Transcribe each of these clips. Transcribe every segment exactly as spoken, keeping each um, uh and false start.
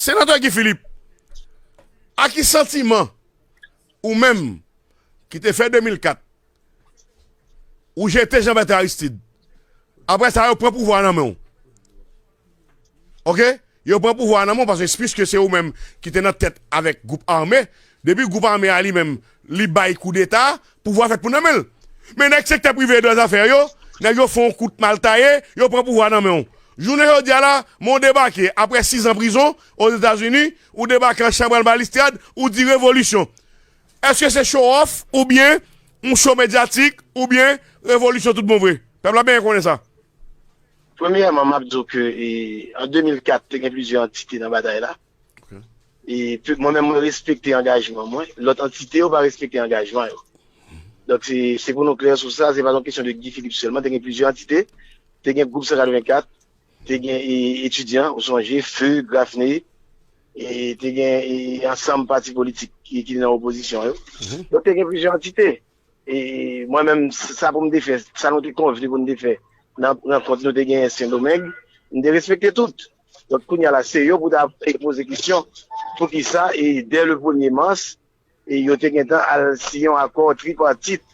Senatè Guy Philippe, a ki santiman ou menm ki te fè de mil kat, ou jete Jean Bertrand Aristide, apre sa yo pran pouvwa a nan men w. Oke? Yo pran pouvwa a nan men w paske piske se ou menm ki te nan tèt avèk gwoup ame, depi gwoup ame a li menm li bay koudeta, pouvwa fèt pou nan men l. Men nèg sektè prive yo dwa zafè yo, nèg yo fè yon kout mal taye, yo pran pouvwa a nan men w. Jounen jodi a la, men w debake apre sizan prizon Ozetazini, ou debake an chan pral balistrad, ou di revolisyon. Èske se show off oubyen yon show medyatik oubyen revolisyon tout bon vre? Pèp la byen konnen sa. Premyèman, m ap di w ke e, an de mil kat, te gen plizyè antite nan batay la. E, mwen menm, mwen respekte angajman mwen. Lòt antite yo pa respekte angajman yo. Donk, se, se pou nou klè sou sa, se pa yon kesyon de Guy Philippe sèlman. Te gen plizyè antite. Te gen gwoup san katrevenkat, te gen e, etidyan, ou sonje, Feu, Grafne, e te gen e, ansanm pati politik ki, ki nan opozisyon yo. Donk, te gen plizyè antite. E mwen menm, sa pou m te fè, sa nou te konvni pou n te fè nan rankont nou te genyen Sendomeng, m te respekte tout. Donk, kounye a la, se yo pou ta poze kesyon poukisa, e dè le premye mas, e yo te gentan al siyen yon akò tripatit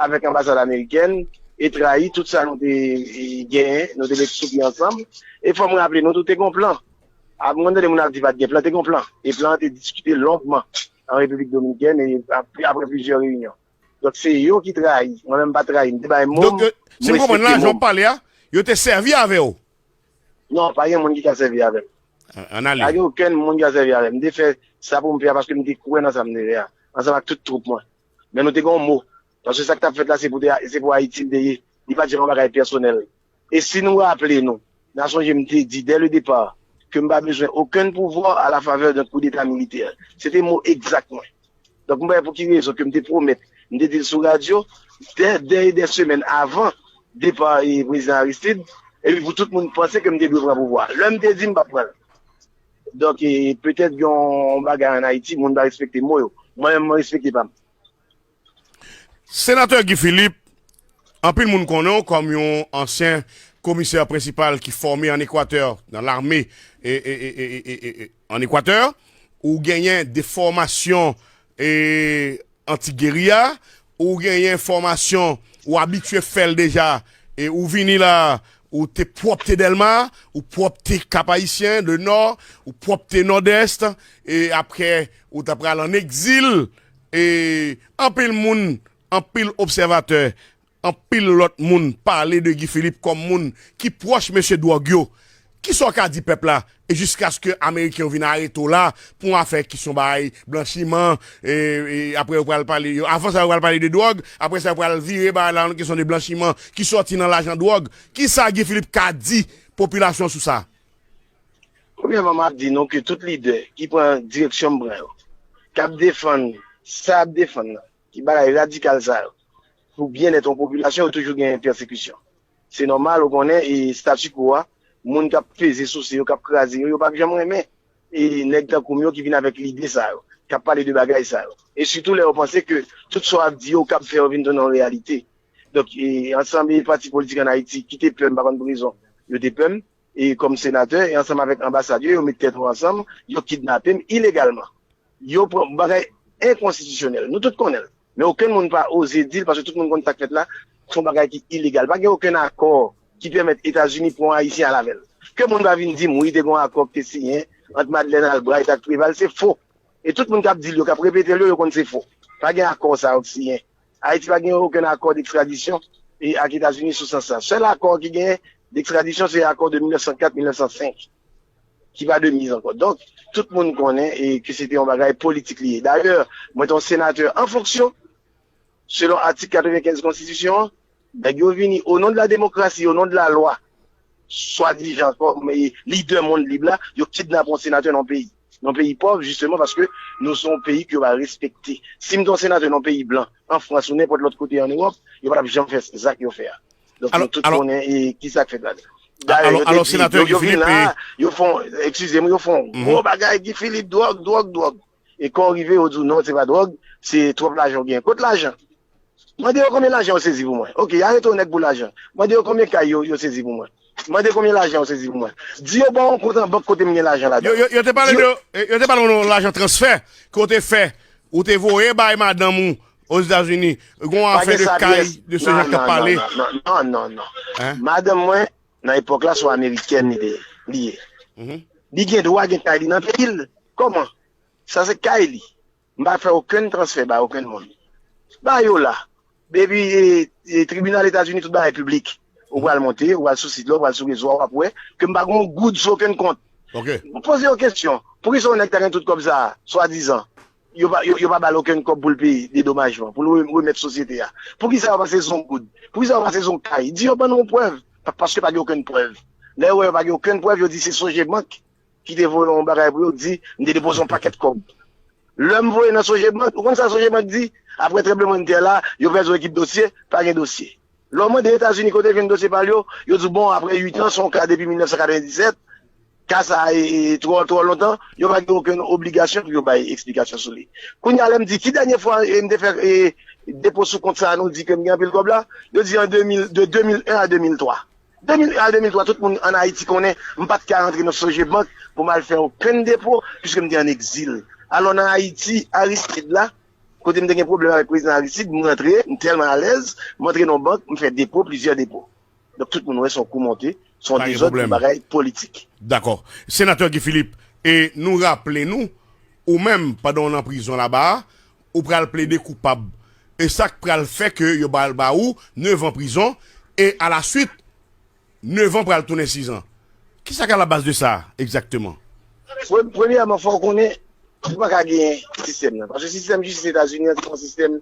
avèk anbasad amerikèn e trayi tout sa nou te e, genyen, nou te met sou pye ansanm. E fò m raple nou, tout te gen yon plan. A, mwen tande moun ap di pa t gen plan, te gen yon plan. E plan an te diskite longman an Repiblik Dominikèn e apre, apre plizyè reyinyon. Donk, se yo ki trayi. Mwen menm, m pa trayi. M te bay mo m. Donk, si m konprann la, jan w ap pale a, yo te sèvi avè w. Non, pa gen moun ki ka sèvi avè m. Ann ale. Pa gen okenn moun ki ka sèvi avè m. M te fè sa pou m fè a paske m te kwè nan sa m te fè a, ansanm ak tout twoup mwen. Men nou te gen yon mo. Paske sa k t ap fèt la, se pou, se pou Ayiti l te ye. Li pa t janm yon bagay pèsonèl. E si nou raple nou, n a sonje m te di dè le depa ke m pa bezwen okenn pouvwa a la favè d'un koudeta militè. Se te mo egzak mwen. Donk, m pa wè pou ki rezon ke m te pwomèt, m te di l sou radyo, dè, dè, dè semèn avan depa e, prezidan Aristide, epi pou tout moun panse ke m te dwe pran pouvwa a. Lè m te di m p ap pran l. Donk, e, petèt gen yon bagay ann Ayiti, moun pa respekte mo yo. Mwen menm, mwen respekte pa m. Senatè Guy Philippe, anpil moun konnen w kòm yon ansyen komisè prensipal ki fòme ann Ekwatè, nan lame ann Ekwatè. Ou genyen de fòmasyon anti-geriya, ou genyen fòmasyon, ou abitye fè l deja, e ou vini la, ou te pwòpte Dèlma, ou pwòpte Kap Ayisyen, le Nò, ou pwòpte Nòdès, e apre, ou ta pral ann egzil, e anpil moun, anpil obsèvatè, anpil lòt moun pale de Guy Philippe kòm moun ki pwòch mesye dwòg yo. Kisa w ka di pèp la e jiskaske Ameriken yo vin arete w la pou yon afè ki se yon bagay blanchiman, e, e apre yo pral pale, yo, avan sa yo pral pale de dwòg, apre sa yo pral vire bagay la nan kesyon de blanchiman ki sòti nan lajan dwòg. Kisa Guy Philippe ka di popilasyon sou sa? Premyèman, m ap di nou ke tout lidè ki pran direksyon m pran yo, k ap defann sa y ap defann nan, ki bagay radikal sa yo, pou byennèt yon popilasyon, yo toujou genyen pèsekisyon. Se nòmal, ou konnen, e statu quo a, moun k ap peze souse yo, k ap kraze yo, yo p ap janm renmen e nèg tankou m yo ki vin avèk lide sa yo, k ap pale de bagay sa yo. E sitou lè yo panse ke tout sa w ap di yo kab fè yo vin tounen yon reyalite. Donk, e, ansanm e pati politik ann Ayiti, ki te pè m, m pa konn pou rezon yo te pè m, e kòm senatè, e ansanm avèk anbasad yo, yo met tèt yo ansanm, yo kidnape m ilegalman. Yo pran bagay enkonstitisyonèl. Nou tout konnen l. Men okenn moun pa oze di l, paske tout moun konn sa k fèt la, se yon bagay ki ilegal. Pa gen okenn akò ki pèmèt Etazini pran yon Ayisyen al avè l. Ke moun pa vin di m, wi, te gen yon akò ki te siyen ant Madeleine Albright ak Préval, se fo. E tout moun k ap di l yo, k ap repete l yo, yo konn se fo. Pa gen akò sa yo k siyen. Ayiti pa gen okenn akò dekstradisyon e ak Etazini sou sans sa. Sèl akò ki genyen dekstradisyon se akò de mil nèf san kat, mil nèf san senk, ki pa de miz ankò. Donk, tout moun konnen e ke se te yon bagay politik li ye. Dayè, mwen te yon senatè an fonksyon, selon atik katrevenkenz konstitisyon an, nèg yo vini o non de la demokrasi, o non de la lwa, swadijan kòm e lidè mond lib la, yo kidnape yon senatè nan yon peyi. Nan yon peyi pòv, jisteman, paske nou se yon peyi ke yo pa respekte. Si m te yon senatè nan yon peyi blan, an Frans ou nenpòt lòt kote an Ewòp, yo pa t ap janm fè zak yo fè a. Donk, nou tout konnen e kisa k fèt la. Dayè, yo te di, yo, yo vin la, yo fè yon, eskize m, yo fè yon gwo bagay, Guy Philippe, dwòg, dwòg, dwòg. E kan w rive, yo di w non, se pa dwòg, se twòp lajan w genyen. Kot lajan? Mande yo konbyen lajan yo sezi pou mwen. Oke, y arete yon nèg pou lajan. Mande yo konbyen kay yo, yo sezi pou mwen. Mande konbyen lajan yo sezi pou mwen. Di yo ban yon kont an bank kote m gen lajan ladan. Yo, yo, yo te pale de, yo te pale de yon lajan transfè ke w te fè, ou te voye bay madanm ou Ozetazini. Gon afè de kay, de se jan k ap pale. Non, non, non, non. Madanm mwen, nan epòk la, se yon amerikèn li te ye. Li gen dwa gen kay li nan peyi l. Kòman? Sa se kay li. M pa fè okenn transfè bay okenn moun. Ba yo la. Epi e, e, tribinal Etazini, tout bagay piblik. Ou pral monte, ou pral sou sit la, ou pral sou rezo a, w ap wè ke m pa gen yon goud sou okenn kont. M poze yo kesyon, poukisa yon nèg ta gen tout kòb sa a, swadizan, yo pa, yo, yo pa ba l okenn kòb pou l peye dedomajman, pou l re- remèt sosyete a? Poukisa yo panse se yon goud? Poukisa yo panse se yon kay? Di yo ban nou yon prèv. Pa- Paske pa gen okenn prèv. Lè yo wè yo pa gen okenn prèv, yo di se Sogebank ki te voye yon bagay pou yo, ki di m te depoze yon pakèt kòb. Lè m voye nan Sogebank, ou konn sa Sogebank di? Apre tranblemanntè la, yo pèdi yon ekip dosye, pa gen dosye. Lè w mande Etazini kote yo jwenn dosye pa l yo, yo di w bon, apre uit an, se yon ka depi mil nèf san katrevenndisèt, ka sa a e, e, twò, twò lontan, yo pa gen okenn obligasyon pou yo bay eksplikasyon sou li. Kounye a, lè m di ki dènye fwa e, m te fè e, depo sou kont sa a, nou di ke m gen anpil kòb la, yo di an de mil, de de mil en a de mil twa. De mil en a de mil twa, tout moun ann Ayiti konnen m pa t ka rantre nan Sogebank pou m al fè okenn depo, piske m te ann egzil. Alò, nan Ayiti, Aristide la, kote m te gen pwoblèm avèk prezidan Aristide, m rantre, m tèlman alèz, m antre nan yon bank, m fè depo, plizyè depo. Donk, tout moun wè se yon kou monte, se yon dezòd, yon bagay politik. Dakò. Senatè Guy Philippe, e nou raple nou, ou menm, pandan w nan prizon laba a, ou pral plede koupab. E sa k pral fè ke yo pral ba ou nevan prizon, e alaswit, nevan pral tounen sizan. Kisa k alabaz de sa, egzakteman? Pre- Premyèman, fò w konnen, ou pa ka genyen sistèm nan. Paske sistèm jistis Etazini an, se yon sistèm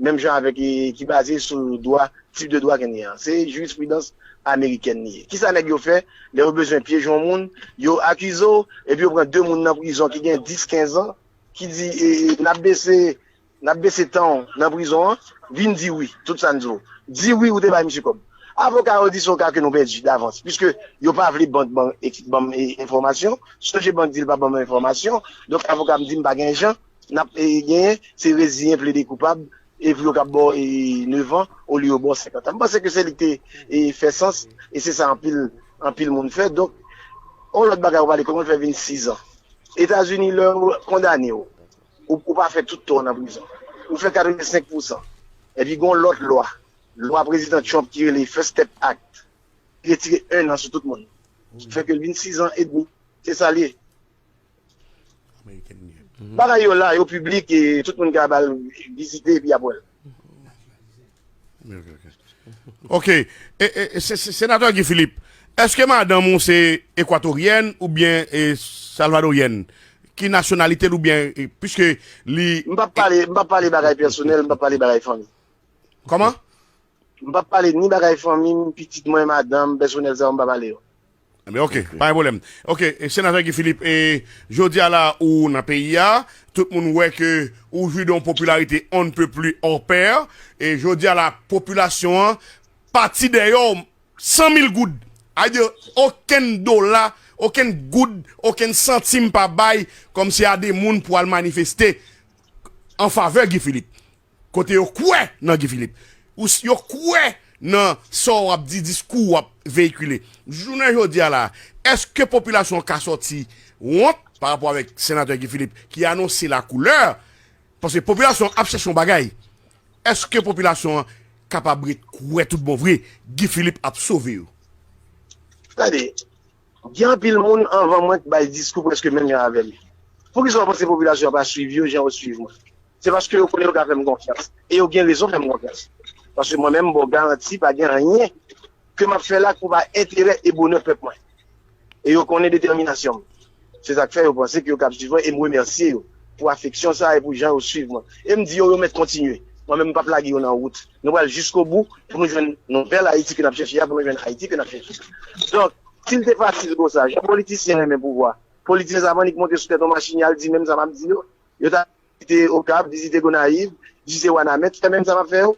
menm jan avèk e, ki baze sou dwa, tip de dwa ke n gen an. Se jirispridans amerikèn li ye. Kisa nèg yo fè? Lè yo bezwen pyeje yon moun, yo akize w, epi yo pran de moun nan prizon ki gen dis, kenz an, ki di, e, e, n ap bese, n ap bese tan w nan prizon an, vin di wi, tout sa n di w. Di wi, ou te bay misye kòb. Avoka yo di se yon ka ke nou pèdi davans, piske yo pa vle bank ban, ban m e, enfòmasyon. Sogebank di l pa ban m enfòmasyon. Donk, avoka m di m pa gen jan, n ap e, genyen, se reziyen, plede koupab, epi yo ka ba w e, nevan, olye yo ba w senkant an. M panse ke se li ki te e, fè sans, e se sa anpil, anpil moun fè. Donk, yon lòt bagay ou pale, kòman l fè vin sizan? Etazini, lè yo kondane w, ou, ou pa fè tout tan w nan prizon. Ou fè katrevensenk pousan. Epi gen yon lòt lwa, lwa prezidan Trump ki rele First Step Act, ki retire en an sou tout moun. Ki fè ke l vin sizan edmi. Se sa l ye. Bagay yo la, yo piblik, e tout moun ka ba l vizite epi y ap wè l. Ok. E, e, e, se- se- Senatè Guy Philippe, èske madanm ou se ekwatoryèn oubyen e, salvadoryèn? Ki nasyonalite l oubyen, e, piske li M p ap pale, m p ap pale bagay pèsonèl, m p ap pale bagay fanmi. Kòman? M p ap pale ni bagay fanmi m, pitit mwen, madanm, pèsonèl sa yo, m pa pale yo. Ebyen, ok, pa gen pwoblèm. Ok, e, Senatè Guy Philippe, e, jodi a la, ou nan peyi a, tout moun wè ke ou jwi de yon popilarite on ne peut plus hors pair, e jodi a la, popilasyon an pati dèyè w san mil goud. Sa vle di, okenn dola, okenn goud, okenn santim pa bay kòmsi a de moun pou al manifeste an favè Guy Philippe. Kote yo kwè nan Guy Philippe. Ou s- yo kwè nan sa w ap di, diskou w ap veyikile. Jounen jodi a la, èske popilasyon an ka sòti wont pa rapò avèk senatè Guy Philippe ki anonse la koulè? Paske popilasyon an ap chèche yon bagay. Èske popilasyon an kapab ret kwè tout bon vre Guy Philippe ap sove yo? Tande, gen anpil moun anvan mwen k bay diskou prèske menm jan avè m. Poukisa w panse popilasyon an pa swiv yo jan yo swiv mwen? Se paske yo konnen yo ka fè m konfyans. E yo gen rezon fè m konfyans. Paske mwen menm, m ba w garanti, pa gen anyen ke m ap fè la k pou pa enterè e bonè pèp mwen. E yo konnen detèminasyon m. Se sa k fè yo panse ke yo kab swiv mwen e m remèsye yo pou afeksyon sa a e pou jan yo swiv mwen. E m di yo, yo mèt kontinye. Mwen menm, m p ap lage yo nan wout. Nou pral jiskobou pou nou jwenn nouvèl Ayiti ke n ap chèche a, pou nou jwenn Ayiti ke n ap chèche. Donk, si l te fasil konsa, jan politisyen renmen pouvwa, politisyen sa annik monte sou tèt yon machin, y al di menm sa m ap di yo, yo ta vizite Okap, vizite Gonayiv, vizite Wanament, fè menm sa m ap fè yo.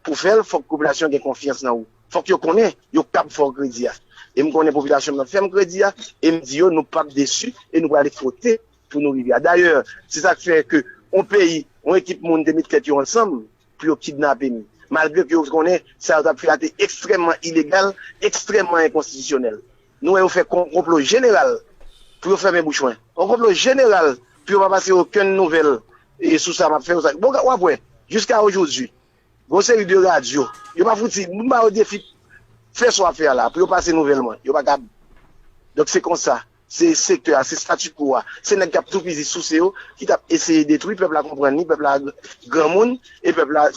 Pou fè l, fòk popilasyon gen konfyans nan ou. Fòk yo konnen yo kab fè w kredi a. E m konnen popilasyon m nan fè m kredi a, e m di yo nou p ap desi e nou prale fwote pou nou rive a. Dayè, se sa k fè ke yon peyi, yon ekip moun te met tèt yo ansanm pou yo kidnape m. malgre ke yo konnen sa yo t ap fè a te ekstrèmman ilegal, ekstrèmman enkonstitisyonèl. Nou wè yo fè kon- konplo jeneral pou yo fèmen bouch mwen. Yon konplo jeneral pou yo pa pase okenn nouvèl e sou sa m ap fè yo. Sa, bon, w ap wè, jiska ojodwi, gon seri de radyo, yo pa fouti, m ba yo defi, fè sa w ap fè a la, pou yo pase nouvèl mwen. Yo pa kab. Donk, se konsa. Se sektè a, se statu quo a, se nèg k ap toupizi souse yo, ki t ap eseye detwi pèp la, konprann li, pèp la granmoun, e pèp la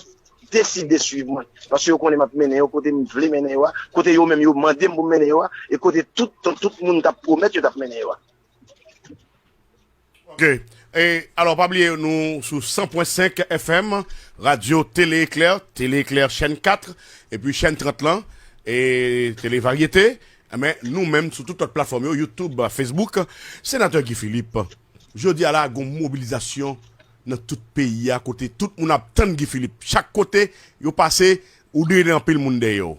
deside swiv mwen. Paske yo konnen m ap mennen yo kote m vle mennen yo a, kote yo menm yo mande m pou m mennen yo a, e kote tout, tout moun t ap pwomèt yo t ap mennen yo a. Ok. E, alò, pa bliye nou sou san pwen senk F M, Radyo Tele Eklè, Tele Eklè chèn kat, epi chèn trant lan, e Tele Varyete. Enben, nou menm sou tout lòt platfòm yo, YouTube, Facebook, Senatè Guy Philippe. Jodi a la, gon mobilizasyon nan tout peyi a, kote tout moun ap tann Guy Philippe. Chak kote yo pase, ou dwe gen anpil moun dèyè w.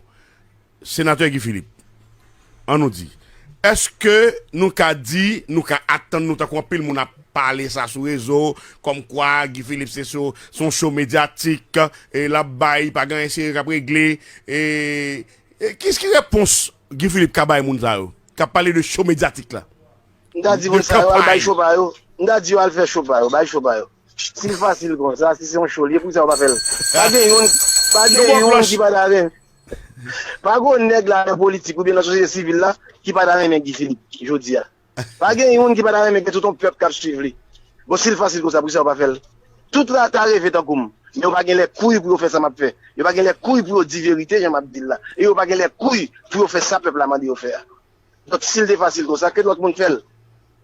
Senatè Guy Philippe, an nou di, èske nou ka di, nou ka atann nou tankou anpil moun ap pale sa sou rezo, kòmkwa Guy Philippe se sou, se yon cho medyatik, e l ap bay, pa gen anyen serye k ap regle, e, e ki, ki repons Guy Philippe ka bay moun sa yo, k ap pale de cho medyatik la? M ta di moun sa yo al bay cho pa yo. M ta di yo al fè cho pa yo, bay cho pa yo. Si l fasil konsa, si se yon cho l ye, poukisa yo pa fè l? Pa gen youn, pa gen youn ki pa ta renmen. Pa gen yon nèg la nan politik oubyen nan sosyete sivil la ki pa ta renmen Guy Philippe jodi a. Pa gen youn ki pa ta renmen gen tout yon pèp k ap swiv li. Bon, si l fasil konsa, poukisa yo pa fè l? Tout la ta reve tankou m. Men yo pa gen lè kouy pou yo fè sa m ap fè. Yo pa gen lè kouy pou yo di verite jan m ap di l la. E yo pa gen lè kouy pou yo fè sa pèp la mande yo fè a. Donk, si l te fasil konsa, ke lòt moun fè l.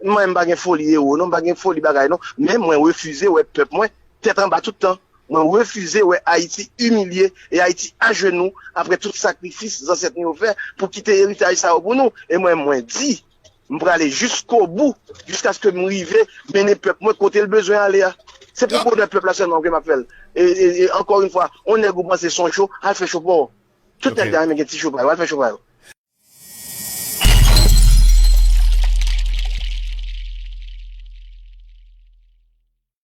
Mwen, m pa gen foli ewo, non, m pa gen foli bagay, non. Men mwen refize wè pèp mwen tèt anba tout tan. Mwen refize wè Ayiti imilye e Ayiti ajenou apre tout sakrifis zansèt nou yo fè pou kite eritaj sa yo pou nou. E mwen, mwen di, m prale jiskobou, jiskaske m rive mennen pèp mwen kote l bezwen ale a. Se pou bonè pèp la sèlman ke m ap fè l. E, e, e ankò yon fwa, yon nèg ou panse se yon cho, al fè cho pa w. Tout nèg ta renmen gen ti cho pa yo, al fè cho pa yo.